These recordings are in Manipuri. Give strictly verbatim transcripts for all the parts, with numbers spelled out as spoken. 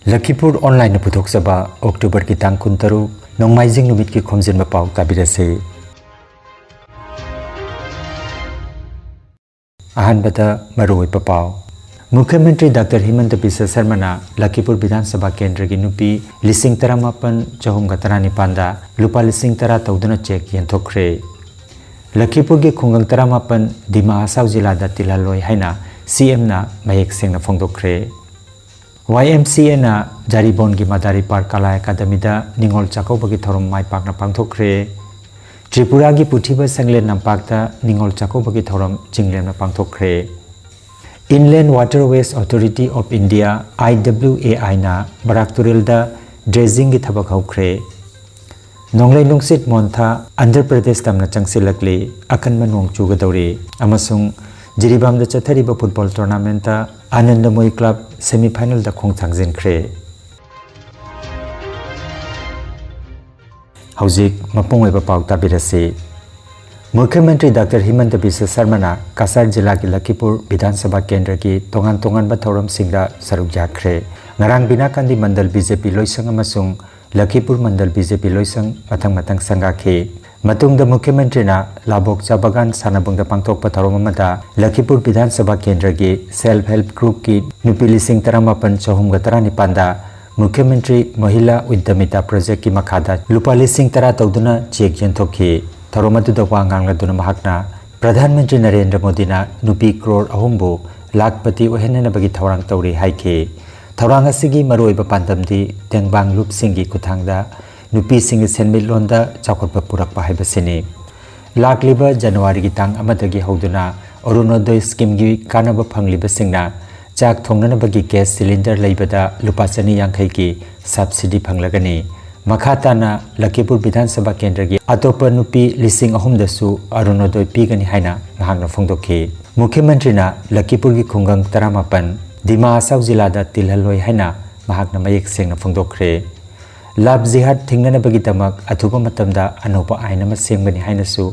ꯂꯈꯤꯄꯨꯔ ꯑꯣꯟꯂꯥꯏꯟꯅ ꯄꯨꯊꯣꯛꯆꯕ ꯑꯣꯛꯇꯣꯕꯔꯒꯤ ꯇꯥꯡ ꯀꯨꯟꯇꯔꯨꯛ, ꯅꯣꯡꯃꯥꯏꯖꯤꯡ ꯅꯨꯃꯤꯠꯀꯤ ꯈꯣꯝꯖꯤꯟꯕ ꯄꯥꯎ ꯇꯥꯕꯤꯔꯁꯤ꯫ ꯑꯍꯥꯟꯕꯗ ꯃꯔꯨꯑꯣꯏꯕ ꯄꯥꯎ꯫ ꯃꯨꯈ꯭ꯌ ꯃꯟꯇ꯭ꯔꯤ ꯗꯥꯛꯇꯔ ꯍꯤꯃꯟꯇ ꯕꯤꯁ꯭ꯋ ꯁꯔꯃꯅ ꯂꯈꯤꯄꯨꯔ ꯕꯤꯙꯥꯟ ꯁꯚꯥ ꯀꯦꯟꯗ꯭ꯔꯒꯤ ꯅꯨꯄꯤ ꯂꯤꯁꯤꯡ ꯇꯔꯥꯃꯥꯄꯟ ꯆꯍꯨꯝꯒ ꯇꯔꯥꯅꯤꯄꯥꯟꯗ ꯂꯨꯄꯥ ꯂꯤꯁꯤꯡ ꯇꯔꯥ ꯇꯧꯗꯨꯅ ꯆꯦꯛ ꯌꯦꯟꯊꯣꯛꯈ꯭ꯔꯦ꯫ ꯂꯈꯤꯄꯨꯔꯒꯤ ꯈꯨꯡꯒꯪ ꯇꯔꯥꯃꯥꯄꯟ ꯗꯤꯃꯥ ꯍꯁꯥꯎ ꯖꯤꯂꯥꯗ ꯇꯤꯜꯍꯜꯂꯣꯏ ꯍꯥꯏꯅ ꯁꯤ ꯑꯦꯝꯅ ꯃꯌꯦꯛ ꯁꯦꯡꯅ ꯐꯣꯡꯗꯣꯛꯈ꯭ꯔꯦ꯫ ꯋꯥꯏ ꯑꯦꯝ ꯁꯤ ꯑꯦꯅ ꯖꯥꯔꯤꯕꯣꯟꯒꯤ ꯃꯗꯥꯔꯤ ꯄꯥꯔꯛ ꯀꯂꯥ ꯑꯦꯀꯥꯗꯃꯤꯗ ꯅꯤꯉꯣꯜ ꯆꯥꯛꯀꯧꯕꯒꯤ ꯊꯧꯔꯝ ꯃꯥꯏ ꯄꯥꯛꯅ ꯄꯥꯡꯊꯣꯛꯈ꯭ꯔꯦ꯫ ꯇ꯭ꯔꯤꯄꯨꯔꯥꯒꯤ ꯄꯨꯊꯤꯕ ꯁꯪꯂꯦꯟ ꯂꯝꯄꯥꯛꯇ ꯅꯤꯉꯣꯜ ꯆꯥꯛꯀꯧꯕꯒꯤ ꯊꯧꯔꯝ ꯆꯤꯡꯂꯦꯝꯅ ꯄꯥꯡꯊꯣꯛꯈ꯭ꯔꯦ꯫ Inland Waterways Authority of India, I W A I ꯅ ꯕꯔꯥꯛ ꯇꯨꯔꯦꯜꯗ ꯗ꯭ꯔꯦꯖꯤꯡꯒꯤ ꯊꯕꯛ ꯍꯧꯈ꯭ꯔꯦ꯫ ꯅꯣꯡꯂꯩ ꯅꯨꯡꯁꯤꯠ ꯃꯣꯟꯊꯥ ꯑꯟꯙ꯭ꯔ ꯄ꯭ꯔꯗꯦꯁ ꯇꯝꯅ ꯆꯪꯁꯤꯜꯂꯛꯂꯤ, ꯑꯀꯟꯕ ꯅꯣꯡ ꯆꯨꯒꯗꯧꯔꯤ ꯑꯃꯁꯨꯡ ꯖꯤꯔꯤꯕꯥꯝꯗ ꯆꯠꯊꯔꯤꯕ ꯐꯨꯠꯕꯣꯜ ꯇꯣꯔꯅꯥꯃꯦꯟꯠꯇ ꯑꯥꯅꯟꯗꯃꯣꯏ ꯀ꯭ꯂꯕ ꯁꯦꯃꯤꯐꯥꯏꯅꯦꯜꯗ ꯈꯣꯡ ꯊꯥꯡꯖꯤꯟꯈ꯭ꯔꯦ꯫ ꯍꯧꯖꯤꯛ ꯃꯄꯨꯡ ꯑꯣꯏꯕ ꯄꯥꯎ ꯇꯥꯕꯤꯔꯁꯤ꯫ ꯃꯨꯈ꯭ꯌ ꯃꯟꯇ꯭ꯔꯤ ꯗꯥꯛꯇꯔ ꯍꯤꯃꯟꯇ ꯕꯤꯁ꯭ꯋ ꯁꯔꯃꯅ ꯀꯁꯥꯔ ꯖꯤꯂꯥꯒꯤ ꯂꯈꯤꯄꯨꯔ ꯕꯤꯙꯥꯟ ꯁꯚꯥ ꯀꯦꯟꯗ꯭ꯔꯒꯤ ꯇꯣꯉꯥꯟ ꯇꯣꯉꯥꯟꯕ ꯊꯧꯔꯝꯁꯤꯡꯗ ꯁꯔꯨꯛ ꯌꯥꯈ꯭ꯔꯦ꯫ ꯉꯔꯥꯡ ꯕꯤꯅꯥꯀꯥꯟꯗꯤ ꯃꯟꯗꯜ ꯕꯤ ꯖꯦ ꯄꯤ ꯂꯣꯏꯁꯪ ꯑꯃꯁꯨꯡ ꯂꯈꯤꯄꯨꯔ ꯃꯟꯗꯜ ꯕꯤ ꯖꯦ ꯄꯤ ꯂꯣꯏꯁꯪ ꯃꯊꯪ ꯃꯊꯪ ꯁꯪꯒꯥꯈꯤ꯫ ꯃꯇꯨꯡꯗ ꯃꯨꯈ꯭ꯌ ꯃꯟꯇ꯭ꯔꯤꯅ ꯂꯥꯕꯣꯛ ꯆꯥ ꯕꯒꯥꯟ ꯁꯥꯟꯅꯕꯨꯡꯗ ꯄꯥꯡꯊꯣꯛꯄ ꯊꯧꯔꯝ ꯑꯃꯗ ꯂꯈꯤꯄꯨꯔ ꯕꯤꯙꯥꯟ ꯁꯚꯥ ꯀꯦꯟꯗ꯭ꯔꯒꯤ ꯁꯦꯜꯐ ꯍꯦꯜꯞ ꯒ꯭ꯔꯨꯞꯀꯤ ꯅꯨꯄꯤ ꯂꯤꯁꯤꯡ ꯇꯔꯥꯃꯥꯄꯟ ꯆꯍꯨꯝꯒ ꯇꯔꯥꯅꯤꯄꯥꯟꯗ ꯃꯨꯈ꯭ꯌ ꯃꯟꯇ꯭ꯔꯤ ꯃꯍꯤꯂꯥ ꯎꯗ꯭ꯌꯃꯤꯇꯥ ꯄ꯭ꯔꯣꯖꯦꯛꯀꯤ ꯃꯈꯥꯗ ꯂꯨꯄꯥ ꯂꯤꯁꯤꯡ ꯇꯔꯥ ꯇꯧꯗꯨꯅ ꯆꯦꯛ ꯌꯦꯟꯊꯣꯛꯈꯤ꯫ ꯊꯧꯔꯝ ꯑꯗꯨꯗ ꯋꯥ ꯉꯥꯡꯂꯗꯨꯅ ꯃꯍꯥꯛꯅ ꯄ꯭ꯔꯙꯥꯟ ꯃꯟꯇ꯭ꯔꯤ ꯅꯔꯦꯟꯗ꯭ꯔ ꯃꯣꯗꯤꯅ ꯅꯨꯄꯤ ꯀ꯭ꯔꯣꯔ ꯑꯍꯨꯝꯕꯨ ꯂꯥꯈꯄꯇꯤ ꯑꯣꯏꯍꯟꯅꯅꯕꯒꯤ ꯊꯧꯔꯥꯡ ꯇꯧꯔꯤ ꯍꯥꯏꯈꯤ꯫ ꯊꯧꯔꯥꯡ ꯑꯁꯤꯒꯤ ꯃꯔꯨꯑꯣꯏꯕ ꯄꯥꯟꯗꯝꯗꯤ ꯇꯦꯡꯕꯥꯡ ꯂꯨꯞꯁꯤꯡꯒꯤ ꯈꯨꯠꯊꯥꯡꯗ ꯅꯨꯄꯤꯁꯤꯡꯒꯤ ꯁꯦꯟꯃꯤꯠꯂꯣꯟꯗ ꯆꯥꯎꯈꯠꯄ ꯄꯨꯔꯛꯄ ꯍꯥꯏꯕꯁꯤꯅꯤ꯫ ꯂꯥꯛꯂꯤꯕ ꯖꯅꯋꯥꯔꯤꯒꯤ ꯇꯥꯡ ꯑꯃꯗꯒꯤ ꯍꯧꯗꯨꯅ ꯑꯔꯨꯅꯣꯗꯣꯏ ꯁ꯭ꯀꯤꯝꯒꯤ ꯀꯥꯟꯅꯕ ꯐꯪꯂꯤꯕꯁꯤꯡꯅ ꯆꯥꯛ ꯊꯣꯡꯅꯅꯕꯒꯤ ꯒ꯭ꯌꯥꯁ ꯁꯤꯂꯤꯟꯗꯔ ꯂꯩꯕꯗ ꯂꯨꯄꯥ ꯆꯅꯤ ꯌꯥꯡꯈꯩꯒꯤ ꯁꯕꯁꯤꯗꯤ ꯐꯪꯂꯒꯅꯤ꯫ ꯃꯈꯥ ꯇꯥꯅ ꯂꯈꯤꯄꯨꯔ ꯕꯤꯙꯥꯟ ꯁꯚꯥ ꯀꯦꯟꯗ꯭ꯔꯒꯤ ꯑꯇꯣꯞꯄ ꯅꯨꯄꯤ ꯂꯤꯁꯤꯡ ꯑꯍꯨꯝꯗꯁꯨ ꯑꯔꯨꯅꯣꯗꯣꯏ ꯄꯤꯒꯅꯤ ꯍꯥꯏꯅ ꯃꯍꯥꯛꯅ ꯐꯣꯡꯗꯣꯛꯈꯤ꯫ ꯃꯨꯈ꯭ꯌ ꯃꯟꯇ꯭ꯔꯤꯅ ꯂꯈꯤꯄꯨꯔꯒꯤ ꯈꯨꯡꯒꯪ ꯇꯔꯥꯃꯥꯄꯟ ꯗꯤꯃꯥ ꯍꯁꯥꯎ ꯖꯤꯂꯥꯗ ꯇꯤꯜꯍꯜꯂꯣꯏ ꯍꯥꯏꯅ ꯃꯍꯥꯛꯅ ꯃꯌꯦꯛ ꯁꯦꯡꯅ ꯐꯣꯡꯗꯣꯛꯈ꯭ꯔꯦ꯫ ꯂꯚ ꯖꯤꯍꯥꯗ ꯊꯤꯡꯅꯅꯕꯒꯤꯗꯃꯛ ꯑꯊꯨꯕ ꯃꯇꯝꯗ ꯑꯅꯧꯕ ꯑꯥꯏꯟ ꯑꯃ ꯁꯦꯝꯒꯅꯤ ꯍꯥꯏꯅꯁꯨ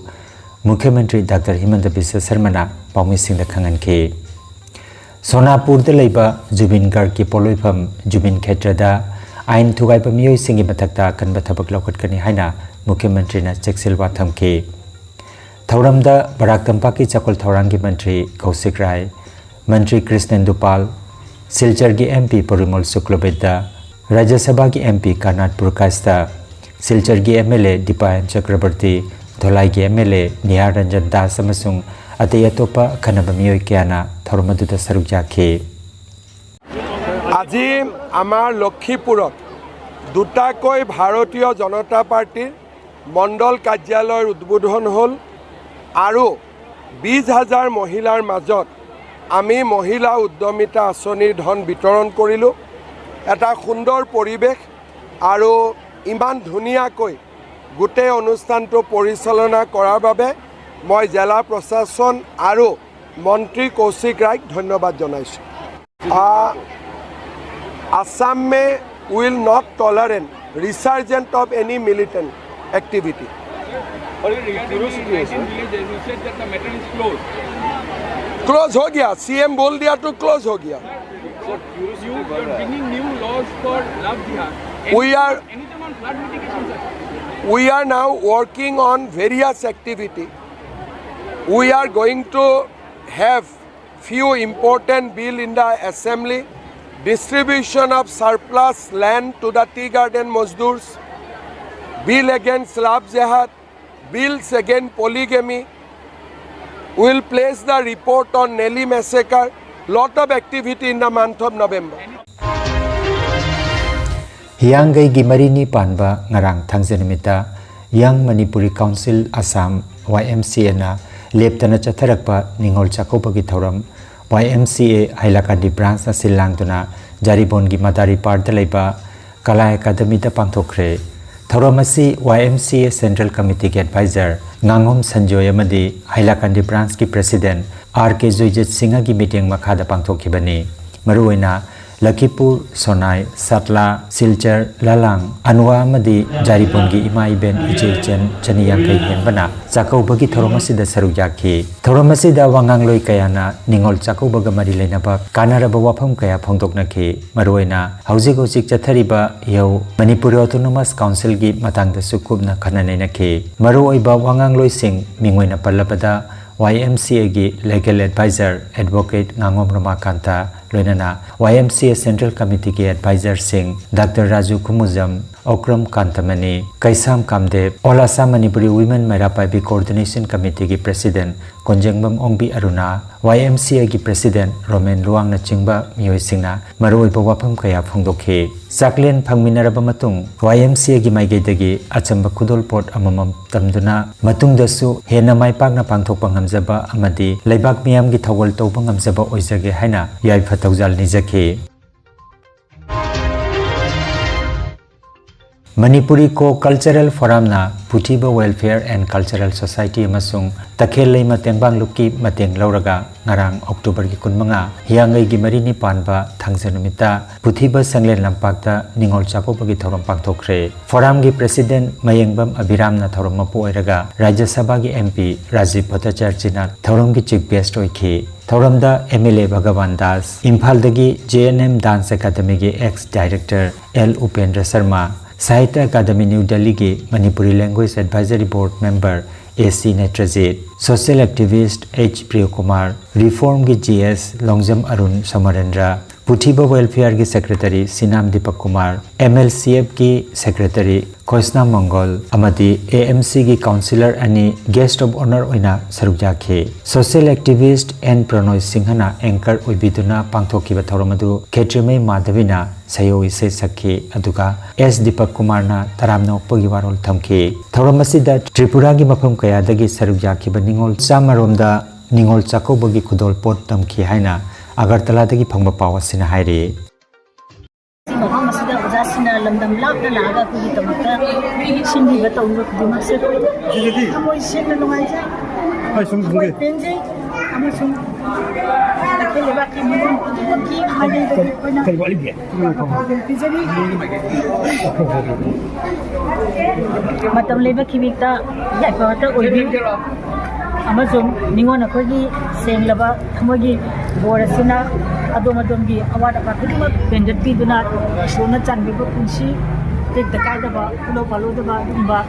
ꯃꯨꯈ꯭ꯌ ꯃꯟꯇ꯭ꯔꯤ ꯗꯥꯛꯇꯔ ꯍꯤꯃꯟꯇ ꯕꯤꯁ꯭ꯋ ꯁꯔꯃꯅ ꯄꯥꯎꯃꯤꯁꯤꯡꯗ ꯈꯪꯍꯟꯈꯤ꯫ ꯁꯣꯅꯥꯄꯨꯔꯗ ꯂꯩꯕ ꯖꯨꯕꯤꯟ ꯒꯥꯔꯒꯀꯤ ꯄꯣꯠꯂꯣꯏꯐꯝ ꯖꯨꯕꯤꯟ ꯈꯦꯇ꯭ꯔꯗ ꯑꯥꯏꯟ ꯊꯨꯒꯥꯏꯕ ꯃꯤꯑꯣꯏꯁꯤꯡꯒꯤ ꯃꯊꯛꯇ ꯑꯀꯟꯕ ꯊꯕꯛ ꯂꯧꯈꯠꯀꯅꯤ ꯍꯥꯏꯅ ꯃꯨꯈ꯭ꯌ ꯃꯟꯇ꯭ꯔꯤꯅ ꯆꯦꯛꯁꯤꯜꯋꯥ ꯊꯝꯈꯤ꯫ ꯊꯧꯔꯝꯗ ꯕꯔꯥꯛ ꯇꯝꯄꯥꯛꯀꯤ ꯆꯥꯛꯈꯨꯜ ꯊꯧꯔꯥꯡꯒꯤ ꯃꯟꯇ꯭ꯔꯤ ꯀꯧꯁꯤꯛ ꯔꯥꯏ, ꯃꯟꯇ꯭ꯔꯤ ꯀ꯭ꯔꯤꯁꯅꯦꯟꯗꯨ ꯄꯥꯜ, ꯁꯤꯜꯆꯔꯒꯤ M P ꯄꯣꯔꯤꯃꯣꯜ ꯁꯨꯀ꯭ꯂꯕꯤꯗ꯭ꯌ, ꯔꯥꯖ꯭ꯌ ꯁꯚꯥꯒꯤ M P ꯀꯔꯅꯥꯠ ꯄꯨꯔꯀꯥꯁꯇ, ꯁꯤꯜꯆꯔꯒꯤ M L A ꯗꯤꯄꯥꯌꯟ ꯆꯀ꯭ꯔꯕꯔꯇꯤ, ꯙꯣꯂꯥꯏꯒꯤ M L A ꯅꯤꯍꯥ Ranjan Das ꯑꯃꯁꯨꯡ ꯑꯇꯩ ꯑꯇꯣꯞꯄ ꯑꯈꯟꯅꯕ ꯃꯤꯑꯣꯏ ꯀꯌꯥꯅ ꯊꯧꯔꯝ ꯑꯗꯨꯗ ꯁꯔꯨꯛ ꯌꯥꯈꯤ꯫ আজি আমাৰ লক্ষীপুৰত দুটাকৈ ভাৰতীয় জনতা পাৰ্টীৰ মণ্ডল কাৰ্যালয়ৰ উদ্বোধন হ'ল আৰু বিশ হাজাৰ মহিলাৰ মাজত আমি মহিলা উদ্যমিতা আঁচনিৰ ধন বিতৰণ কৰিলোঁ। এটা সুন্দৰ পৰিৱেশ আৰু ইমান ধুনীয়াকৈ গোটেই অনুষ্ঠানটো পৰিচালনা কৰাৰ বাবে মই জিলা প্ৰশাসন আৰু মন্ত্ৰী কৌশিক ৰায়ক ধন্যবাদ জনাইছোঁ। Ah, Assam may will not tolerate resurgent of any militant activity. और ये क्यूरियोसिटी है sir. Village, as you said that the matter is closed. Close হৈ গিয়া, চি এম বল দিয়া তো ক্ল'জ হৈ গিয়া। You, you are bringing new laws for love jihad. We are Anything on flood mitigation, sir? We are now working on various activity. We are going to have few important bill in the assembly. Distribution of surplus land to the tea garden mazdurs, bill against love jihad, bills against polygamy. We'll place the report on Nellie massacre. Lot of activity in the month of November. ꯍꯤꯌꯥꯡꯒꯩꯒꯤ ꯃꯔꯤꯅꯤ ꯄꯥꯟꯕ ꯉꯔꯥꯡ ꯊꯥꯡꯖ ꯅꯨꯃꯤꯠꯇ Young Manipuri Council Assam, Y M C A ꯅ ꯂꯦꯞꯇꯅ ꯆꯠꯊꯔꯛꯄ ꯅꯤꯉꯣꯜ ꯆꯥꯛꯀꯧꯕꯒꯤ ꯊꯧꯔꯝ, Y M C A ꯍꯥꯏꯂꯥꯀꯥꯟꯗꯤ branch ꯅ ꯁꯤꯜ ꯂꯥꯡꯗꯨꯅ ꯖꯥꯔꯤꯕꯣꯟꯒꯤ ꯃꯗꯥꯔꯤ ꯄꯥꯔꯛꯇ ꯂꯩꯕ ꯀꯂꯥ ꯑꯦꯀꯥꯗꯃꯤꯗ ꯄꯥꯡꯊꯣꯛꯈ꯭ꯔꯦ꯫ ꯊꯧꯔꯝ ꯑꯁꯤ Y M C A Central Committee ꯒꯤ Advisor ꯉꯥꯉꯣꯝ ꯁꯟꯖꯣꯏ ꯑꯃꯗꯤ ꯍꯥꯏꯂꯥꯀꯥꯟꯗꯤ branch ꯀꯤ President R K ꯖꯣꯏꯖꯤꯠ ꯁꯤꯡꯍꯒꯤ ꯃꯤꯠꯌꯦꯡ ꯃꯈꯥꯗ ꯄꯥꯡꯊꯣꯛꯈꯤꯕꯅꯤ꯫ ꯃꯔꯨꯑꯣꯏꯅ ꯂꯈꯤꯄꯨꯔ, ꯁꯣꯅꯥꯏ, ꯁꯥꯠꯂꯥ, ꯁꯤꯜꯆꯔ, ꯂꯥꯂꯥꯡ, ꯑꯟꯋꯥ ꯑꯃꯗꯤ ꯖꯥꯔꯤꯕꯣꯟꯒꯤ ꯏꯃꯥ ꯏꯕꯦꯟ ꯏꯆꯦ ꯏꯆꯟ ꯆꯅꯤ ꯌꯥꯡꯈꯩ ꯍꯦꯟꯕꯅ ꯆꯥꯛꯀꯧꯕꯒꯤ ꯊꯧꯔꯝ ꯑꯁꯤꯗ ꯁꯔꯨꯛ ꯌꯥꯈꯤ꯫ ꯊꯧꯔꯝ ꯑꯁꯤꯗ ꯋꯥꯉꯥꯡꯂꯣꯏ ꯀꯌꯥꯅ ꯅꯤꯉꯣꯜ ꯆꯥꯛꯀꯧꯕꯒ ꯃꯔꯤ ꯂꯩꯅꯕ ꯀꯥꯟꯅꯔꯕ ꯋꯥꯐꯝ ꯀꯌꯥ ꯐꯣꯡꯗꯣꯛꯅꯈꯤ꯫ ꯃꯔꯨꯑꯣꯏꯅ ꯍꯧꯖꯤꯛ ꯍꯧꯖꯤꯛ ꯆꯠꯊꯔꯤꯕ ꯏꯍꯧ ꯃꯅꯤꯄꯨꯔ ꯑꯣꯇꯣꯅꯣꯃꯁ ꯀꯥꯎꯟꯁꯤꯜꯒꯤ ꯃꯇꯥꯡꯗꯁꯨ ꯀꯨꯞꯅ ꯈꯟꯅ ꯅꯩꯅꯈꯤ꯫ ꯃꯔꯨꯑꯣꯏꯕ ꯋꯥꯉꯥꯡꯂꯣꯏꯁꯤꯡ ꯃꯤꯡ ꯑꯣꯏꯅ ꯄꯜꯂꯕꯗ, ꯋꯥꯏ ꯑꯦꯝ ꯁꯤ ꯑꯦꯒꯤ ꯂꯤꯒꯦꯜ ꯑꯦꯗꯚꯥꯏꯖꯔ ꯑꯦꯗꯚꯣꯀꯦꯠ ꯉꯥꯉꯣꯝ ꯔꯣꯃꯥꯀꯥꯟꯇ, ꯂꯣꯏꯅꯅ Y M C A central ꯀꯃꯤꯇꯤꯒꯤ ꯑꯦꯗꯚꯥꯏꯖꯔꯁꯤꯡ ꯗꯥꯛꯇꯔ ꯔꯥꯖꯨ ꯈꯨꯃꯨꯖꯝ, ꯑꯣꯀ꯭ꯔꯝ ꯀꯥꯟꯇꯃꯅꯤ, ꯀꯩꯁꯥꯝ ꯀꯥꯝꯗꯦꯕ, ꯑꯣꯜ ꯑꯁꯥꯝ ꯃꯅꯤꯄꯨꯔꯤ ꯋꯤꯃꯦꯟ ꯃꯩꯔꯥ ꯄꯥꯏꯕꯤ ꯀꯣꯑꯣꯔꯗꯤꯅꯦꯁꯟ ꯀꯃꯤꯇꯤꯒꯤ president Konjengbam Ongbi Aruna, Y M C ꯑꯦꯒꯤ ꯄ꯭ꯔꯦꯁꯤꯗꯦꯟꯠ ꯔꯣꯃꯦꯟ ꯂꯨꯋꯥꯡꯅꯆꯤꯡꯕ ꯃꯤꯑꯣꯏꯁꯤꯡꯅ ꯃꯔꯨꯑꯣꯏꯕ ꯋꯥꯐꯝ ꯀꯌꯥ ꯐꯣꯡꯗꯣꯛꯈꯤ꯫ ꯆꯥꯛꯂꯦꯟ ꯐꯪꯃꯤꯟꯅꯔꯕ ꯃꯇꯨꯡ, ꯋꯥꯏ ꯑꯦꯝ ꯁꯤ ꯑꯦꯒꯤ ꯃꯥꯏꯀꯩꯗꯒꯤ ꯑꯆꯝꯕ ꯈꯨꯗꯣꯜꯄꯣꯠ ꯑꯃꯃꯝ ꯇꯝꯗꯨꯅ, ꯃꯇꯨꯡꯗꯁꯨ ꯍꯦꯟꯅ ꯃꯥꯏ ꯄꯥꯛꯅ ꯄꯥꯡꯊꯣꯛꯄ ꯉꯝꯖꯕ ꯑꯃꯗꯤ ꯂꯩꯕꯥꯛ ꯃꯤꯌꯥꯝꯒꯤ ꯊꯧꯒꯜ ꯇꯧꯕ ꯉꯝꯖꯕ ꯑꯣꯏꯖꯒꯦ ꯍꯥꯏꯅ ꯌꯥꯏꯐ ꯊꯧꯖꯥꯜ ꯅꯤꯖꯈꯤ꯫ ꯃꯅꯤꯄꯨꯔꯤ ꯀꯣ ꯀꯜꯆꯔꯦꯜ ꯐꯣꯔꯝꯅ ꯄꯨꯊꯤꯕ ꯋꯦꯜꯐꯤꯌꯔ ꯑꯦꯟ ꯀꯜꯆꯔꯦꯜ ꯁꯣꯁꯥꯏꯇꯤ ꯑꯃꯁꯨꯡ ꯇꯈꯦꯜ ꯂꯩꯃ ꯇꯦꯡꯕꯥꯡ ꯂꯨꯞꯀꯤ ꯃꯇꯦꯡ ꯂꯧꯔꯒ ꯉꯔꯥꯡ ꯑꯣꯛꯇꯣꯕꯔꯒꯤ ꯀꯨꯟꯃꯉꯥ, ꯍꯤꯌꯥꯡꯒꯩꯒꯤ ꯃꯔꯤꯅꯤ ꯄꯥꯟꯕ ꯊꯥꯡꯖ ꯅꯨꯃꯤꯠꯇ ꯄꯨꯊꯤꯕ ꯁꯪꯂꯦꯟ ꯂꯝꯄꯥꯛꯇ ꯅꯤꯉꯣꯜ ꯆꯥꯛꯀꯧꯕꯒꯤ ꯊꯧꯔꯝ ꯄꯥꯡꯊꯣꯛꯈ꯭ꯔꯦ꯫ ꯐꯣꯔꯝꯒꯤ ꯄ꯭ꯔꯦꯁꯤꯗꯦꯟꯠ ꯃꯌꯦꯡꯕꯝ ꯑꯕꯤꯔꯥꯝꯅ ꯊꯧꯔꯝ ꯃꯄꯨ ꯑꯣꯏꯔꯒ ꯔꯥꯖ꯭ꯌ ꯁꯚꯥꯒꯤ ꯑꯦꯝ ꯄꯤ ꯔꯥꯖꯤꯕ ꯚꯠꯇꯥꯆꯥꯔꯖꯤꯅ ꯊꯧꯔꯝꯒꯤ ꯆꯤꯐ ꯒꯦꯁ꯭ꯠ ꯑꯣꯏꯈꯤ꯫ ꯊꯧꯔꯝꯗ M L A Bhagwan Das, ꯏꯝꯐꯥꯜꯗꯒꯤ ꯖꯦ ꯑꯦꯟ ꯑꯦꯝ ꯗꯥꯟꯁ ꯑꯦꯀꯥꯗꯃꯤꯒꯤ ex director L Upendra Sharma, Sahitya academy new ꯗꯦꯜꯂꯤꯒꯤ Manipuri language advisory board member A C Netrajit, social activist H Priyakumar, ꯔꯤꯐꯣꯔꯝꯒꯤ ꯖꯤ ꯑꯦꯁ ꯂꯣꯡꯖꯝ ꯑꯔꯨꯟ ꯁꯣꯃꯔꯦꯟꯗ꯭ꯔ, ꯄꯨꯊꯤꯕ ꯋꯦꯜꯐꯤꯌꯔꯒꯤ secretary Sinam Deepak Kumar, M L C ꯑꯦꯐꯀꯤ ꯁꯦꯀ꯭ꯔꯦꯇꯔꯤ ꯈꯣꯏꯁꯅꯥꯝ ꯃꯪꯒꯣꯜ ꯑꯃꯗꯤ ꯑꯦ ꯑꯦꯝ ꯁꯤꯒꯤ ꯀꯥꯎꯟꯁꯤꯂꯔ ꯑꯅꯤ ꯒꯦꯁ꯭ꯠ ꯑꯣꯐ ꯑꯣꯅꯔ ꯑꯣꯏꯅ ꯁꯔꯨꯛ ꯌꯥꯈꯤ꯫ ꯁꯣꯁꯤꯌꯦꯜ ꯑꯦꯛꯇꯤꯚꯤꯁ꯭ꯠ ꯑꯦꯟ ꯄ꯭ꯔꯅꯣꯏ ꯁꯤꯡꯍꯅ ꯑꯦꯡꯀꯔ ꯑꯣꯏꯕꯤꯗꯨꯅ ꯄꯥꯡꯊꯣꯛꯈꯤꯕ ꯊꯧꯔꯝ ꯑꯗꯨ ꯈꯦꯇ꯭ꯔꯤꯃꯌꯨ ꯃꯥꯙꯕꯤꯅ ꯁꯌꯧ ꯏꯁꯩ ꯁꯛꯈꯤ, ꯑꯗꯨꯒ ꯑꯦꯁ ꯗꯤꯄꯛ ꯀꯨꯃꯥꯔꯅ ꯇꯔꯥꯝꯅ ꯑꯣꯛꯄꯒꯤ ꯋꯥꯔꯣꯜ ꯊꯝꯈꯤ꯫ ꯊꯧꯔꯝ ꯑꯁꯤꯗ ꯇ꯭ꯔꯤꯄꯨꯔꯥꯒꯤ ꯃꯐꯝ ꯀꯌꯥꯗꯒꯤ ꯁꯔꯨꯛ ꯌꯥꯈꯤꯕ ꯅꯤꯉꯣꯜ ꯆꯥꯝꯃꯔꯣꯝꯗ ꯅꯤꯉꯣꯜ ꯆꯥꯛꯀꯧꯕꯒꯤ ꯈꯨꯗꯣꯜ ꯄꯣꯠ ꯇꯝꯈꯤ ꯍꯥꯏꯅ ꯑꯒꯔꯇꯂꯥꯗꯒꯤ ꯐꯪꯕ ꯄꯥꯎ ꯑꯁꯤꯅ ꯍꯥꯏꯔꯤ꯫ ꯃꯐꯝ ꯑꯁꯤꯗ ꯑꯣꯖꯥꯁꯤꯡꯅ ꯂꯝꯗꯝ ꯂꯥꯞꯅ ꯂꯥꯛꯑꯒ ꯑꯩꯈꯣꯏꯒꯤꯗꯃꯛꯇ ꯁꯤꯟꯕꯤꯕ ꯇꯧꯔꯤꯕ ꯈꯨꯗꯤꯡꯃꯛꯁꯦ ꯊꯃꯣꯏ ꯁꯦꯡꯅ ꯅꯨꯡꯉꯥꯏꯖꯩ, ꯑꯩ ꯁꯨꯝ ꯊꯃꯣꯏ ꯈꯪꯖꯩ꯫ ꯄꯦꯟꯖꯩ ꯑꯃꯁꯨꯡ ꯑꯩꯈꯣꯏ ꯂꯩꯕꯥꯛꯀꯤ ꯃꯤꯄꯨꯝ ꯈꯨꯗꯤꯡꯃꯛꯀꯤ ꯃꯥꯏꯀꯩꯗꯒꯤ ꯑꯩꯈꯣꯏꯅ ꯀꯔꯤ ꯋꯥꯠꯂꯤꯒꯦ? ꯄꯥꯎꯖꯦꯜ ꯄꯤꯖꯔꯤ꯫ ꯃꯇꯝ ꯂꯩꯕ ꯈꯤꯕꯤꯛꯇ ꯌꯥꯏꯐꯕꯇ ꯑꯣꯏꯕꯤꯌꯨ ꯑꯃꯁꯨꯡ ꯅꯤꯉꯣꯜ ꯑꯩꯈꯣꯏꯒꯤ ꯁꯦꯡꯂꯕ ꯊꯃꯣꯏꯒꯤ ꯕꯣꯔ ꯑꯁꯤꯅ ꯑꯗꯣꯝ ꯑꯗꯣꯝꯒꯤ ꯑꯋꯥꯠ ꯑꯄꯥ ꯈꯨꯗꯤꯡꯃꯛ ꯄꯦꯟꯖꯠꯄꯤꯗꯨꯅ ꯏꯁꯣꯔꯅ ꯆꯥꯟꯕꯤꯕ ꯄꯨꯟꯁꯤ ꯇꯦꯛꯇ ꯀꯥꯏꯗꯕ ꯈꯨꯂꯧ ꯄꯥꯜꯂꯣꯏꯗꯕ ꯑꯗꯨꯒꯨꯝꯕ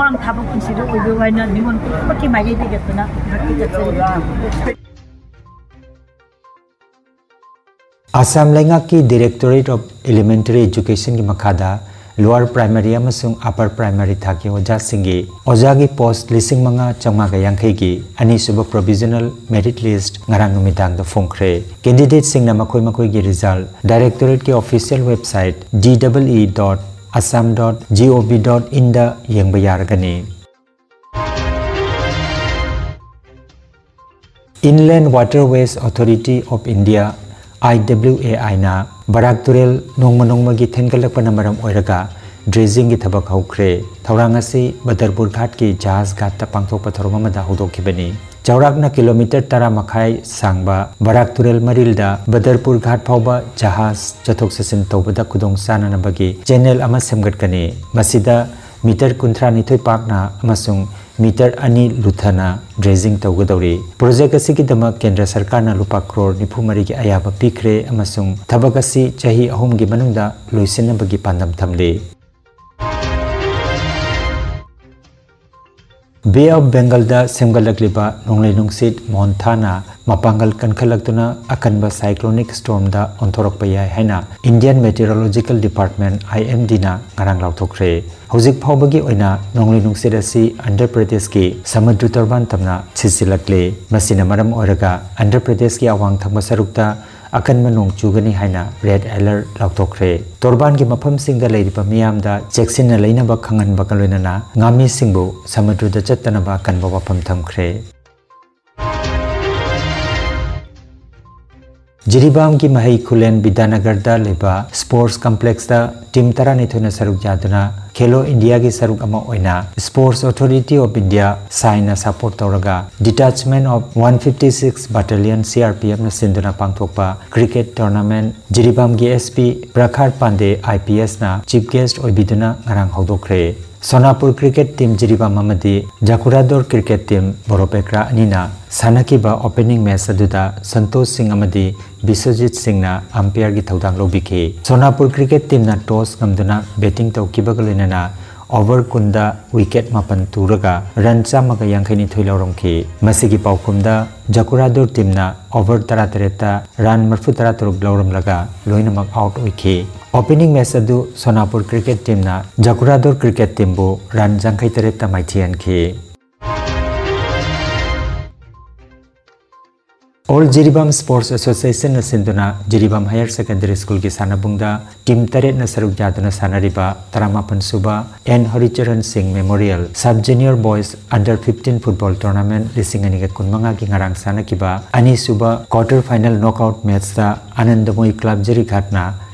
ꯃꯥꯡ ꯊꯥꯕ ꯄꯨꯟꯁꯤꯗ ꯑꯣꯏꯕꯤꯌꯨ ꯍꯥꯏꯅ ꯅꯤꯉꯣꯜ ꯈꯨꯗꯤꯡꯃꯛꯀꯤ ꯃꯥꯏꯀꯩꯗꯒꯤ ꯑꯩꯈꯣꯏꯅ ꯚꯛꯇꯤ ꯆꯠꯆꯔꯤ꯫ ꯑꯁꯥꯝ ꯂꯩꯉꯥꯛꯀꯤ Directorate of Elementary Educationꯒꯤ ꯃꯈꯥꯗ Lower Primary ꯑꯃꯁꯨꯡ Upper Primary ꯊꯥꯛꯀꯤ ꯑꯣꯖꯥꯁꯤꯡꯒꯤ ꯑꯣꯖꯥꯒꯤ post ꯂꯤꯁꯤꯡ ꯃꯉꯥ ꯆꯥꯝꯃꯉꯥꯒ ꯌꯥꯡꯈꯩꯒꯤ ꯑꯅꯤꯁꯨꯕ provisional merit list ꯉꯔꯥꯡ ꯅꯨꯃꯤꯗꯥꯡꯗ ꯐꯣꯡꯈ꯭ꯔꯦ꯫ Candidateꯁꯤꯡꯅ ꯃꯈꯣꯏ ꯃꯈꯣꯏꯒꯤ result Directorateꯀꯤ official website D E E dot assam dot gov dot inꯗ ꯌꯦꯡꯕ ꯌꯥꯔꯒꯅꯤ꯫ Inland Waterways Authority of India, IWAIꯅ ꯕꯔꯥꯛ ꯇꯨꯔꯦꯜ ꯅꯣꯡꯃ ꯅꯣꯡꯃꯒꯤ ꯊꯦꯟꯒꯠꯂꯛꯄꯅ ꯃꯔꯝ ꯑꯣꯏꯔꯒ dredgingꯒꯤ ꯊꯕꯛ ꯍꯧꯈ꯭ꯔꯦ꯫ ꯊꯧꯔꯥꯡ ꯑꯁꯤ ꯕꯗꯔꯄꯨꯔ ꯘꯥꯠꯀꯤ ꯖꯍꯥꯖ ꯘꯥꯠꯇ ꯄꯥꯡꯊꯣꯛꯄ ꯊꯧꯔꯝ ꯑꯃꯗ ꯍꯧꯗꯣꯛꯈꯤꯕꯅꯤ꯫ ꯆꯥꯎꯔꯥꯛꯅ kilometre ꯇꯔꯥ ꯃꯈꯥꯏ ꯁꯥꯡꯕ ꯕꯔꯥꯛ ꯇꯨꯔꯦꯜ ꯃꯔꯤꯜꯗ ꯕꯗꯔꯄꯨꯔ ꯘꯥꯠ ꯐꯥꯎꯕ ꯖꯍꯥꯖ ꯆꯠꯊꯣꯛ ꯆꯠꯁꯤꯟ ꯇꯧꯕꯗ ꯈꯨꯗꯣꯡ ꯆꯥꯅꯅꯕꯒꯤ channel ꯑꯃ ꯁꯦꯝꯒꯠꯀꯅꯤ꯫ ꯃꯁꯤꯗ metre ꯀꯨꯟꯊ꯭ꯔꯥ ꯅꯤꯊꯣꯏ ꯄꯥꯛꯅ ꯑꯃꯁꯨꯡ metre ꯑꯅꯤ ꯂꯨꯊꯅ dredging ꯇꯧꯒꯗꯧꯔꯤ꯫ Project ꯑꯁꯤꯒꯤꯗꯃꯛ ꯀꯦꯟꯗ꯭ꯔ ꯁꯔꯀꯥꯔꯅ ꯂꯨꯄꯥ ꯀ꯭ꯔꯣꯔ ꯅꯤꯐꯨ ꯃꯔꯤꯒꯤ ꯑꯌꯥꯕ ꯄꯤꯈ꯭ꯔꯦ ꯑꯃꯁꯨꯡ ꯊꯕꯛ ꯑꯁꯤ ꯆꯍꯤ ꯑꯍꯨꯝꯒꯤ ꯃꯅꯨꯡꯗ ꯂꯣꯏꯁꯤꯟꯅꯕꯒꯤ ꯄꯥꯟꯗꯝ ꯊꯝꯂꯤ꯫ Bay of Bengalꯗ ꯁꯦꯝꯒꯠꯂꯛꯂꯤꯕ ꯅꯣꯡꯂꯩ ꯅꯨꯡꯁꯤꯠ ꯃꯣꯟꯊꯥꯅ ꯃꯄꯥꯡꯒꯜ ꯀꯟꯈꯠꯂꯛꯇꯨꯅ ꯑꯀꯟꯕ cyclonic stormꯗ ꯑꯣꯟꯊꯣꯔꯛꯄ ꯌꯥꯏ ꯍꯥꯏꯅ Indian Meteorological Department, IMDꯅ ꯉꯔꯥꯡ ꯂꯥꯎꯊꯣꯛꯈ꯭ꯔꯦ꯫ ꯍꯧꯖꯤꯛ ꯐꯥꯎꯕꯒꯤ ꯑꯣꯏꯅ ꯅꯣꯡꯂꯩ ꯅꯨꯡꯁꯤꯠ ꯑꯁꯤ ꯑꯟꯙ꯭ꯔ ꯄ꯭ꯔꯗꯦꯁꯀꯤ ꯁꯃꯨꯗ꯭ꯔ ꯇꯣꯔꯕꯥꯟ ꯇꯝꯅ ꯁꯤꯖꯤꯜꯂꯛꯂꯤ꯫ ꯃꯁꯤꯅ ꯃꯔꯝ ꯑꯣꯏꯔꯒ ꯑꯟꯙ꯭ꯔ ꯄ꯭ꯔꯗꯦꯁꯀꯤ ꯑꯋꯥꯡ ꯊꯪꯕ ꯁꯔꯨꯛꯇ ꯑꯀꯟꯕ ꯅꯣꯡ ꯆꯨꯒꯅꯤ ꯍꯥꯏꯅ red alert ꯂꯥꯎꯊꯣꯛꯈ꯭ꯔꯦ꯫ ꯇꯣꯔꯕꯥꯟꯒꯤ ꯃꯐꯝꯁꯤꯡꯗ ꯂꯩꯔꯤꯕ ꯃꯤꯌꯥꯝꯗ ꯆꯦꯛꯁꯤꯟꯅ ꯂꯩꯅꯕ ꯈꯪꯍꯟꯕꯒ ꯂꯣꯏꯅꯅ ꯉꯥꯃꯤꯁꯤꯡꯕꯨ ꯁꯃꯨꯗ꯭ꯔꯗ ꯆꯠꯇꯅꯕ ꯑꯀꯟꯕ ꯋꯥꯐꯝ ꯊꯝꯈ꯭ꯔꯦ꯫ ꯖꯤꯔꯤꯕꯥꯝꯒꯤ ꯃꯍꯩ ꯈꯨꯂꯦꯟ ꯕꯤꯗ꯭ꯌꯥꯅꯒꯔꯗ ꯂꯩꯕ ꯁ꯭ꯄꯣꯔꯠꯁ ꯀꯝꯄ꯭ꯂꯦꯛꯁꯇ ꯇꯤꯝ ꯇꯔꯥꯅꯤꯊꯣꯏꯅ ꯁꯔꯨꯛ ꯌꯥꯗꯨꯅ ꯈꯦꯂꯣ ꯏꯟꯗꯤꯌꯥꯒꯤ ꯁꯔꯨꯛ ꯑꯃ ꯑꯣꯏꯅ ꯁ꯭ꯄꯣꯔꯠꯁ ꯑꯣꯊꯣꯔꯤꯇꯤ ꯑꯣꯐ ꯏꯟꯗꯤꯌꯥ, ꯁꯥꯏꯅ ꯁꯄꯣꯔꯠ ꯇꯧꯔꯒ Detachment of one fifty six Battalion, C R P F ꯅ ꯁꯤꯟꯗꯨꯅ ꯄꯥꯡꯊꯣꯛꯄ ꯀ꯭ꯔꯤꯀꯦꯠ ꯇꯣꯔꯅꯥꯃꯦꯟꯠ ꯖꯤꯔꯤꯕꯥꯝꯒꯤ S P Prakhar Pande, I P S ꯅ ꯆꯤꯐ ꯒꯦꯁ꯭ꯠ ꯑꯣꯏꯕꯤꯗꯨꯅ ꯉꯔꯥꯡ ꯍꯧꯗꯣꯛꯈ꯭ꯔꯦ꯫ ꯁꯣꯅꯥꯄꯨꯔ ꯀ꯭ꯔꯤꯀꯦꯠ ꯇꯤꯝ ꯖꯤꯔꯤꯕꯥꯝ ꯑꯃꯗꯤ ꯖꯀꯨꯔꯥꯗꯣꯔ ꯀ꯭ꯔꯤꯀꯦꯠ ꯇꯤꯝ ꯕꯣꯔꯣꯄꯦꯀ꯭ꯔꯥ ꯑꯅꯤꯅ ꯁꯥꯟꯅꯈꯤꯕ ꯑꯣꯄꯦꯅꯤꯡ ꯃꯦꯆ ꯑꯗꯨꯗ ꯁꯟꯇꯣꯁ ꯁꯤꯡ ꯑꯃꯗꯤ ꯕꯤꯁ꯭ꯋꯖꯤꯠ ꯁꯤꯡꯅ ꯑꯝꯄꯤꯌꯔꯒꯤ ꯊꯧꯗꯥꯡ ꯂꯧꯕꯤꯈꯤ꯫ ꯁꯣꯅꯥꯄꯨꯔ ꯀ꯭ꯔꯤꯀꯦꯠ ꯇꯤꯝꯅ ꯇꯣꯁ ꯉꯝꯗꯨꯅ ꯕꯦꯇꯤꯡ ꯇꯧꯈꯤꯕꯒ ꯂꯣꯏꯅꯅ ꯑꯣꯚꯔ ꯀꯨꯟꯗ ꯋꯤꯀꯦꯠ ꯃꯥꯄꯟ ꯇꯨꯔꯒ ꯔꯟ ꯆꯥꯝꯃꯒ ꯌꯥꯡꯈꯩꯅꯤꯊꯣꯏ ꯂꯧꯔꯝꯈꯤ꯫ ꯃꯁꯤꯒꯤ ꯄꯥꯎꯈꯨꯝꯗ ꯖꯀꯨꯔꯥꯗꯣꯔ ꯇꯤꯝꯅ ꯑꯣꯚꯔ ꯇꯔꯥꯇꯔꯦꯠꯇ ꯔꯟ ꯃꯔꯤꯐꯨꯇꯔꯥꯇꯔꯨꯛ ꯂꯧꯔꯝꯂꯒ ꯂꯣꯏꯅꯃꯛ ꯑꯥꯎꯠ ꯑꯣꯏꯈꯤ꯫ ꯑꯣꯄꯦꯅꯤꯡ ꯃꯦꯆ ꯑꯗꯨ ꯁꯣꯅꯥꯄꯨꯔ ꯀ꯭ꯔꯤꯀꯦꯠ ꯇꯤꯝꯅ ꯖꯀꯨꯔꯥꯗꯣꯔ ꯀ꯭ꯔꯤꯀꯦꯠ ꯇꯤꯝꯕꯨ ꯔꯟ ꯌꯥꯡꯈꯩ ꯇꯔꯦꯠꯇ ꯃꯥꯏꯊꯤꯍꯟꯈꯤ꯫ ꯑꯣꯜ ꯖꯤꯔꯤꯕꯥꯝ ꯁ꯭ꯄꯣꯔꯠꯁ ꯑꯦꯁꯣꯁꯤꯌꯦꯁꯟꯅ ꯁꯤꯟꯗꯨꯅ ꯖꯤꯔꯤꯕꯥꯝ ꯍꯥꯌꯔ ꯁꯦꯀꯦꯟꯗꯔꯤ ꯁ꯭ꯀꯨꯜꯒꯤ ꯁꯥꯟꯅꯕꯨꯡꯗ ꯇꯤꯝ ꯇꯔꯦꯠꯅ ꯁꯔꯨꯛ ꯌꯥꯗꯨꯅ ꯁꯥꯟꯅꯔꯤꯕ ꯇꯔꯥꯃꯥꯄꯟ ꯁꯨꯕ N Haricharan Singh memorial sub junior boys under fifteen football tournament ꯂꯤꯁꯤꯡ ꯑꯅꯤꯒ ꯀꯨꯟꯃꯉꯥꯒꯤ ꯉꯔꯥꯡ ꯁꯥꯟꯅꯈꯤꯕ ꯑꯅꯤꯁꯨꯕ ꯀ꯭ꯋꯥꯔꯇꯔ ꯐꯥꯏꯅꯦꯜ ꯅꯣꯛꯑꯥꯎꯠ ꯃꯦꯆꯇ ꯑꯥꯅꯟꯗꯃꯣꯌꯤ ꯀ꯭ꯂꯕ ꯖꯤꯔꯤꯘꯥꯠꯅ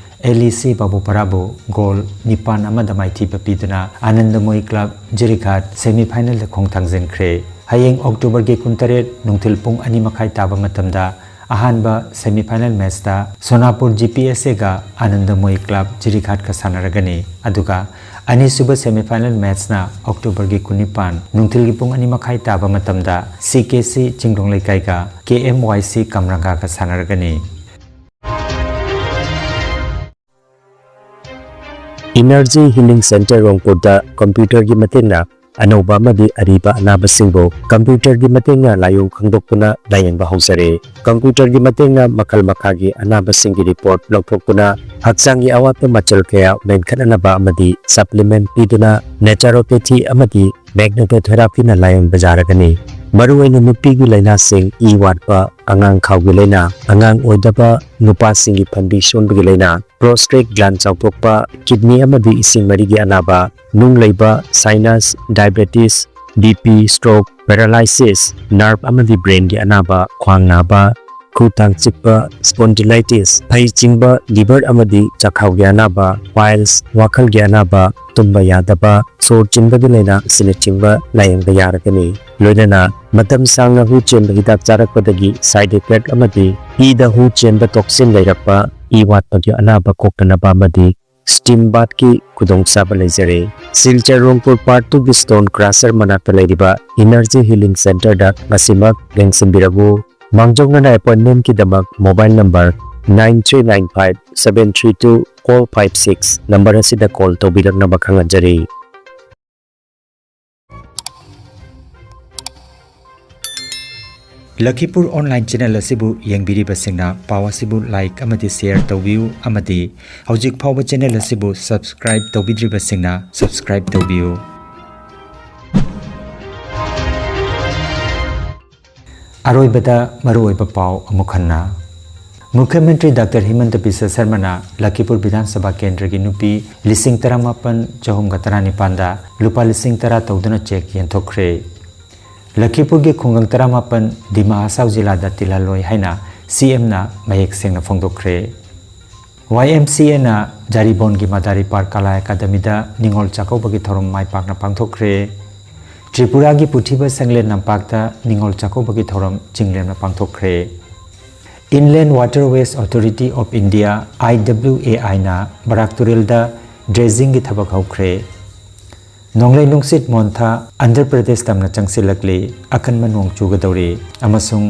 ꯑꯦꯜ ꯏ ꯁꯤ ꯕꯥꯕꯨꯄꯔꯥꯕꯨ ꯒꯣꯜ ꯅꯤꯄꯥꯟ ꯑꯃꯗ ꯃꯥꯏꯊꯤꯕ ꯄꯤꯗꯨꯅ ꯑꯥꯅꯟꯗꯃꯣꯌꯤ ꯀ꯭ꯂꯕ ꯖꯤꯔꯤꯘꯥꯠ ꯁꯦꯃꯤ ꯐꯥꯏꯅꯦꯜꯗ ꯈꯣꯡꯊꯥꯡꯖꯤꯟꯈ꯭ꯔꯦ꯫ ꯍꯌꯦꯡ ꯑꯣꯛꯇꯣꯕꯔꯒꯤ ꯀꯨꯟꯇꯔꯦꯠ ꯅꯨꯡꯊꯤꯜ ꯄꯨꯡ ꯑꯅꯤ ꯃꯈꯥꯏ ꯇꯥꯕ ꯃꯇꯝꯗ ꯑꯍꯥꯟꯕ ꯁꯦꯃꯤ ꯐꯥꯏꯅꯦꯜ ꯃꯦꯆꯇ ꯁꯣꯅꯥꯄꯨꯔ ꯖꯤ ꯄꯤ ꯑꯦꯁ ꯑꯦꯒ ꯑꯥꯅꯟꯗꯃꯣꯌꯤ ꯀ꯭ꯂꯕ ꯖꯤꯔꯤꯘꯥꯠꯀ ꯁꯥꯟꯅꯔꯒꯅꯤ꯫ ꯑꯗꯨꯒ ꯑꯅꯤꯁꯨꯕ ꯁꯦꯃꯤ ꯐꯥꯏꯅꯦꯜ ꯃꯦꯆꯅ ꯑꯣꯛꯇꯣꯕꯔꯒꯤ ꯀꯨꯟꯅꯤꯄꯥꯟ ꯅꯨꯡꯊꯤꯜꯒꯤ ꯄꯨꯡ ꯑꯅꯤ ꯃꯈꯥꯏ ꯇꯥꯕ ꯃꯇꯝꯗ ꯁꯤ ꯀꯦ ꯁꯤ ꯆꯤꯡꯗꯣꯡ ꯂꯩꯀꯥꯏꯒ ꯀꯦ ꯑꯦꯝ ꯋꯥꯏ ꯁꯤ ꯀꯝꯔꯪꯒꯥꯒ ꯁꯥꯟꯅꯔꯒꯅꯤ꯫ ꯏꯅꯔꯖꯤ ꯍꯤꯂꯤꯡ ꯁꯦꯟꯇꯔ ꯔꯣꯡꯄꯨꯔꯗ ꯀꯝꯄ꯭ꯌꯨꯇꯔꯒꯤ ꯃꯇꯦꯡꯅ ꯑꯅꯧꯕ ꯑꯃꯗꯤ ꯑꯔꯤꯕ ꯑꯅꯥꯕꯁꯤꯡꯕꯨ ꯀꯝꯄ꯭ꯌꯨꯇꯔꯒꯤ ꯃꯇꯦꯡꯅ ꯂꯥꯏꯑꯣꯡ ꯈꯪꯗꯣꯛꯇꯨꯅ ꯂꯥꯌꯦꯡꯕ ꯍꯧꯖꯔꯦ꯫ ꯀꯝꯄ꯭ꯌꯨꯇꯔꯒꯤ ꯃꯇꯦꯡꯅ ꯃꯈꯜ ꯃꯈꯥꯒꯤ ꯑꯅꯥꯕꯁꯤꯡꯒꯤ ꯔꯤꯄꯣꯔꯠ ꯂꯧꯊꯣꯛꯇꯨꯅ ꯍꯛꯆꯥꯡꯒꯤ ꯑꯋꯥꯠꯄ ꯃꯆꯜ ꯀꯌꯥ ꯃꯦꯟꯈꯠꯅꯅꯕ ꯑꯃꯗꯤ ꯁꯄ꯭ꯂꯤꯃꯦꯟꯠ ꯄꯤꯗꯨꯅ ꯅꯦꯆꯔꯣꯄꯦꯊꯤ ꯑꯃꯗꯤ ꯃꯦꯒꯅꯦꯇꯣꯊꯦꯔꯥꯄꯤꯅ ꯂꯥꯌꯦꯡꯕ ꯌꯥꯔꯒꯅꯤ꯫ ꯃꯔꯨꯑꯣꯏꯅ ꯅꯨꯄꯤꯒꯤ ꯂꯥꯏꯅꯥꯁꯤꯡ, ꯏ ꯋꯥꯠꯄ, ꯑꯉꯥꯡ ꯈꯥꯎꯒꯤ ꯂꯥꯏꯅꯥ, ꯑꯉꯥꯡ ꯑꯣꯏꯗꯕ, ꯅꯨꯄꯥꯁꯤꯡꯒꯤ ꯐꯟꯕꯤ ꯁꯣꯟꯕꯒꯤ ꯂꯥꯏꯅꯥ, ꯄ꯭ꯔꯣꯁꯇꯦꯠ ꯒ꯭ꯂꯥꯟ ꯆꯥꯎꯊꯣꯛꯄ, ꯀꯤꯗꯅꯤ ꯑꯃꯗꯤ ꯏꯁꯤꯡ ꯃꯔꯤꯒꯤ ꯑꯅꯥꯕ, ꯅꯨꯡ ꯂꯩꯕ, sinus, diabetes, B P, stroke, paralysis, nerve ꯑꯃꯗꯤ ꯕ꯭ꯔꯦꯟꯒꯤ ꯑꯅꯥꯕ, ꯈ꯭ꯋꯥꯡ ꯅꯥꯕ, ꯈꯨ ꯇꯥꯡ ꯆꯤꯛꯄ, spondylitis, ꯐꯩ ꯆꯤꯡꯕ, liver ꯑꯃꯗꯤ ꯆꯥꯛꯈꯥꯎꯒꯤ ꯑꯅꯥꯕ, piles, ꯋꯥꯈꯜꯒꯤ ꯑꯅꯥꯕ, ꯇꯨꯝꯕ ꯌꯥꯗꯕ, ꯁꯣꯔ ꯆꯤꯟꯕꯒꯤ ꯂꯥꯏꯅꯥ ꯑꯁꯤꯅꯆꯤꯡꯕ ꯂꯥꯌꯦꯡꯕ ꯌꯥꯔꯒꯅꯤ꯫ ꯂꯣꯏꯅꯅ ꯃꯇꯝ ꯁꯥꯡꯅ ꯍꯨ ꯆꯦꯟꯕ ꯍꯤꯗꯥꯛ ꯆꯥꯔꯛꯄꯗꯒꯤ side effect ꯑꯃꯗꯤ ꯏꯗ ꯍꯨ ꯆꯦꯟꯕ toxin ꯂꯩꯔꯛꯄ, ꯏ ꯋꯥꯠꯄꯒꯤ ꯑꯅꯥꯕ ꯀꯣꯛꯇꯅꯕ ꯑꯃꯗꯤ steam bathꯀꯤ ꯈꯨꯗꯣꯡꯆꯥꯕ ꯂꯩꯖꯔꯦ꯫ ꯁꯤꯜꯆꯔ ꯔꯣꯡꯄꯨꯔ Part Twoꯒꯤ stone crusher ꯃꯅꯥꯛꯇ ꯂꯩꯔꯤꯕ Energy Healing Centreꯗ ꯉꯁꯤꯃꯛ ꯌꯦꯡꯁꯤꯟꯕꯤꯔꯛꯎ꯫ ꯃꯥꯡꯖꯧꯅꯅ appointmentꯀꯤꯗꯃꯛ mobile number nine three nine five seven three two four five six number ꯑꯁꯤꯗ call ꯇꯧꯕꯤꯔꯛꯅꯕ ꯈꯪꯍꯟꯖꯔꯤ꯫ ꯂꯈꯤꯄꯨꯔ online channel ꯑꯁꯤꯕꯨ ꯌꯦꯡꯕꯤꯔꯤꯕꯁꯤꯡꯅ ꯄꯥꯎ ꯑꯁꯤꯕꯨ like ꯑꯃꯗꯤ share ꯇꯧꯕꯤꯌꯨ ꯑꯃꯗꯤ ꯍꯧꯖꯤꯛ ꯐꯥꯎꯕ channel ꯑꯁꯤꯕꯨ subscribe ꯇꯧꯕꯤꯗ꯭ꯔꯤꯕꯁꯤꯡꯅ subscribe ꯇꯧꯕꯤꯌꯨ꯫ ꯑꯔꯣꯏꯕꯗ ꯃꯔꯨꯑꯣꯏꯕ ꯄꯥꯎ ꯑꯃꯨꯛ ꯍꯟꯅ꯫ ꯃꯨꯈ꯭ꯌ ꯃꯟꯇ꯭ꯔꯤ ꯗꯥꯛꯇꯔ ꯍꯤꯃꯟꯇ ꯕꯤꯁ꯭ꯋ ꯁꯔꯃꯅ ꯂꯈꯤꯄꯨꯔ ꯕꯤꯙꯥꯟ ꯁꯚꯥ ꯀꯦꯟꯗ꯭ꯔꯒꯤ ꯅꯨꯄꯤ ꯂꯤꯁꯤꯡ ꯇꯔꯥꯃꯥꯄꯟ ꯆꯍꯨꯝꯒ ꯇꯔꯥꯅꯤꯄꯥꯟꯗ ꯂꯨꯄꯥ ꯂꯤꯁꯤꯡ ꯇꯔꯥ ꯇꯧꯗꯨꯅ cheque ꯌꯦꯟꯊꯣꯛꯈ꯭ꯔꯦ꯫ ꯂꯈꯤꯄꯨꯔꯒꯤ ꯈꯨꯡꯒꯪ ꯇꯔꯥꯃꯥꯄꯟ ꯗꯤꯃꯥ ꯍꯁꯥꯎ ꯖꯤꯂꯥꯗ ꯇꯤꯜꯍꯜꯂꯣꯏ ꯍꯥꯏꯅ CMꯅ ꯃꯌꯦꯛ ꯁꯦꯡꯅ ꯐꯣꯡꯗꯣꯛꯈ꯭ꯔꯦ꯫ YMCAꯅ ꯖꯥꯔꯤꯕꯣꯟꯒꯤ ꯃꯗꯥꯔꯤ ꯄꯥꯔꯛ ꯀꯂꯥ ꯑꯦꯀꯥꯗꯃꯤꯗ ꯅꯤꯉꯣꯜ ꯆꯥꯛꯀꯧꯕꯒꯤ ꯊꯧꯔꯝ ꯃꯥꯏ ꯄꯥꯛꯅ ꯄꯥꯡꯊꯣꯛꯈ꯭ꯔꯦ꯫ ꯇ꯭ꯔꯤꯄꯨꯔꯥꯒꯤ ꯄꯨꯊꯤꯕ ꯁꯪꯂꯦꯟ ꯂꯝꯄꯥꯛꯇ ꯅꯤꯉꯣꯜ ꯆꯥꯛꯀꯧꯕꯒꯤ ꯊꯧꯔꯝ ꯆꯤꯡꯂꯦꯝꯅ ꯄꯥꯡꯊꯣꯛꯈ꯭ꯔꯦ꯫ Inland Waterways Authority of India, IWAIꯅ ꯕꯔꯥꯛ ꯇꯨꯔꯦꯜꯗ dredgingꯒꯤ ꯊꯕꯛ ꯍꯧꯈ꯭ꯔꯦ꯫ ꯅꯣꯡꯂꯩ ꯅꯨꯡꯁꯤꯠ ꯃꯣꯟꯊꯥ ꯑꯟꯙ꯭ꯔ ꯄ꯭ꯔꯗꯦꯁ ꯇꯝꯅ ꯆꯪꯁꯤꯜꯂꯛꯂꯤ꯫ ꯑꯀꯟꯕ ꯅꯣꯡ ꯆꯨꯒꯗꯧꯔꯤ ꯑꯃꯁꯨꯡ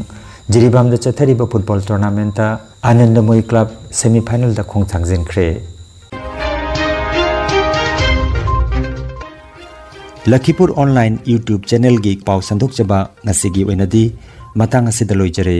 ꯖꯤꯔꯤꯕꯥꯝꯗ ꯆꯠꯊꯔꯤꯕ football tournamentꯇ ꯑꯥꯅꯟꯗꯃꯣꯏ club semifinalꯗ ꯈꯣꯡ ꯊꯥꯡꯖꯤꯟꯈ꯭ꯔꯦ꯫ ꯂꯈꯤꯄꯨꯔ online YouTube channelꯒꯤ ꯄꯥꯎ ꯁꯟꯗꯣꯛꯆꯕ ꯉꯁꯤꯒꯤ ꯑꯣꯏꯅꯗꯤ ꯃꯇꯥꯡ ꯑꯁꯤꯗ ꯂꯣꯏꯖꯔꯦ꯫